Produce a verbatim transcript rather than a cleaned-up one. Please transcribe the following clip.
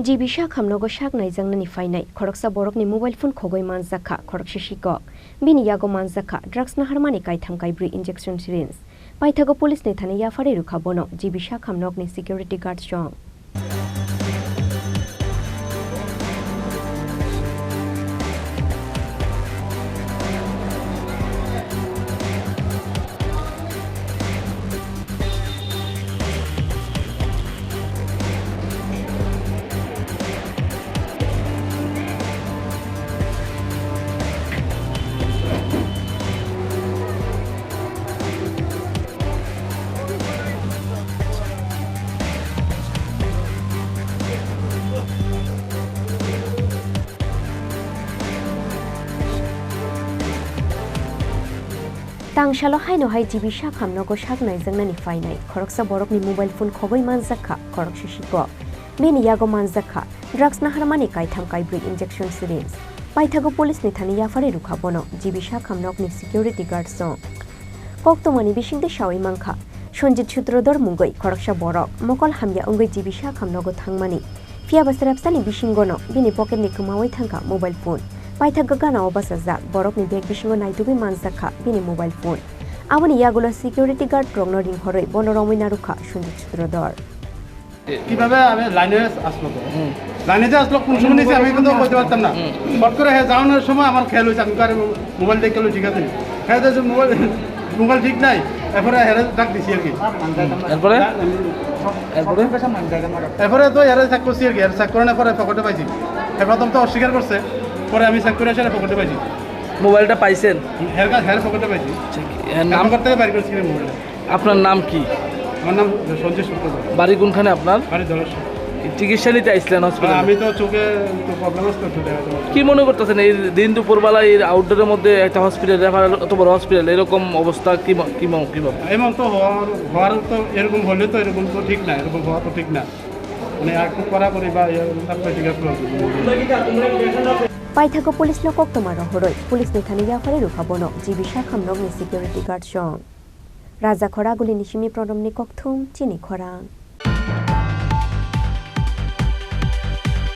G B Shakham nogo sak naijaknani phainai khoroksa borokni mobile phone khogwi manjakha khoroksa sikok. Bini yago manjakha drugs naharmani kaitham kaibrwi injection syringe. Paithago police ni thani yapharwi rwkha bono G B Shakham nokni security guard song. Tangsalo haino hai G B Shakham nogo sak naijaknani phainai khoroksa borokni mobile phone khogwi manjakha khoroksa sikok. Bini yago manjakha drugs naharmani kaitham kaibrwi injection syringe. Paithago police ni thani yapharwi rwkha bono G B Shakham nokni security guard song. Koktwmani bisingtwi sawi mankha, Sanjit Sutradhar mungwi khoroksa borok mokol hamya wngwi G B Shakham nogo thangmani. Phiya ba srepsani bisingono bini pocket ni kwmawi thangkha mobile phone. Paithak gana o bachajak borokni bag bisingo naitugwi manjakha bini mobile phone. Aboni yagulo security guard rokno ringhorwi bono romwi narwkha Sanjit Sutradhar. কিভাবে আমি লাইনে আসলো তো? হুম। লাইনে যে আসলো কোন সময় নিচে আমি কিন্তু বলতে পারতাম না। হুম। ফট করে হ্যাঁ যাওয়ানোর সময় আমার খেয়াল হয়েছে, আমি তো আর মোবাইল দেখে গেলো, ঠিক আছে। হ্যাঁ, তো মোবাইল, মোবাইল ঠিক নাই, এরপরে হেরে ডাক দিছি আর কি। এরপরে? এরপরে? এরপরে তো এরা চেক করছি আর কি, এরা চেক করানোর পরে পকেটে পাইছি। এ প্রথম তো অস্বীকার করছে, পরে আমি চেক করে আসলে পকেটে পাইছি। মোবাইলটা পাইছেন? হের কা-, হের পকেটে পাইছি। ঠিক, এর নাম? পকেট থেকে বাইর করছি মোবাইলটা। আপনার নাম কি? আমার নাম সঞ্জয় সূত্রধর। বাড়ি কোনখানে আপনার? বাড়ি ধলেশ্বর। চিকিৎসা নিতে আইছিলেন হসপিটালে? হ্যাঁ, আমি তো চোখে একটু প্রবলেম আছে তো, একটু দেখাতে পারছি না। কি মনে করতেছেন এই দিন দুপুরবেলা এই আউটডোরের মধ্যে একটা হসপিটাল, রেফারেল, অত বড় হসপিটাল, এরকম অবস্থা কি ম-, কি ম-, কিভাবে? এমন তো হওয়ার, হওয়ার তো এরকম হলে তো এরকম তো ঠিক না, এরকম হওয়া তো ঠিক না। মানে আর খুব কড়াকড়ি বা এরকম থাকলে ঠিক আছে। Paithago police no koktwma rohorwi police ni thani yapharwi rwkha bono G B Shakham nokni security guard song. Raja Khoraguli ni simi Pronomni Kokthum, chini khorang.